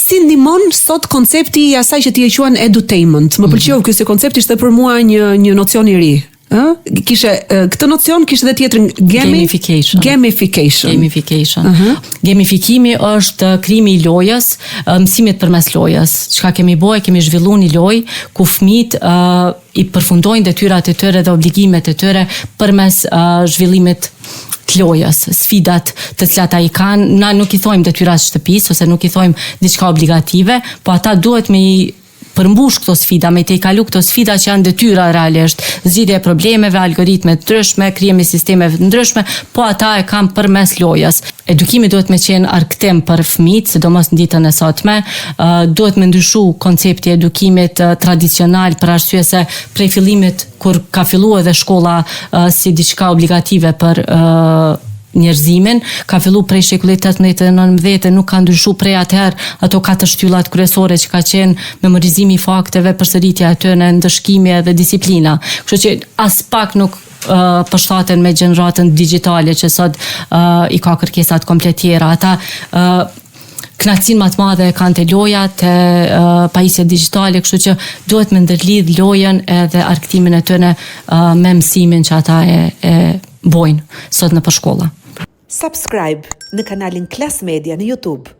Si ndihmon sot koncepti i asaj që ti e quan edutainment? Më mhm. pëlqeu ky si koncept ishte për mua një një nocion i ri. Ë? Kishe këtë nocion kishte edhe tjetrin gami, gamification. Gamification. Gamification. Uh mhm. -huh. Gamifikimi është krijimi i lojës, mësimit përmes lojës. Çka kemi bo, kemi zhvillu një lojë ku fëmijët uh, i përfundojnë detyrat e tyre dhe obligimet e tyre përmes uh, zhvillimit të lojës, sfidat të cilat ai kanë, na nuk i thojmë detyrat shtëpisë ose nuk i thojmë diçka obligative, po ata duhet me i përmbush këto sfida, me i tejkalu këto sfida që janë detyra realisht, zgjidhje e problemeve, algoritme të ndryshme, krijimi i sistemeve të ndryshme, po ata e kanë përmes lojës. Edukimi duhet me qenë argëtim për fëmijët, sidomos në ditën e sotme, duhet me ndryshu koncepti i edukimit tradicional për arsye se prej fillimit kur ka fillu edhe shkolla si diçka obligative për njerëzimin, ka fillu prej shekullit 18 dhe 19 dhe nuk ka ndryshu prej atëherë ato katër shtyllat kryesore që ka qenë memorizimi i fakteve, përsëritja e tyre, ndëshkimi edhe disiplina. Kështu që aspak nuk uh, përshtaten me gjeneratën digjitale që sot uh, i ka kërkesat komplet tjera. Ata uh, knaqësinë ma të madhe e kanë te loja, te uh, pajisjet digjitale, kështu që duhet me ndërlidh lojën edhe argëtimin e tyre uh, me mësimin që ata e, e bojnë sot nëpër shkolla. Subscribe në kanalin Klas Media në YouTube.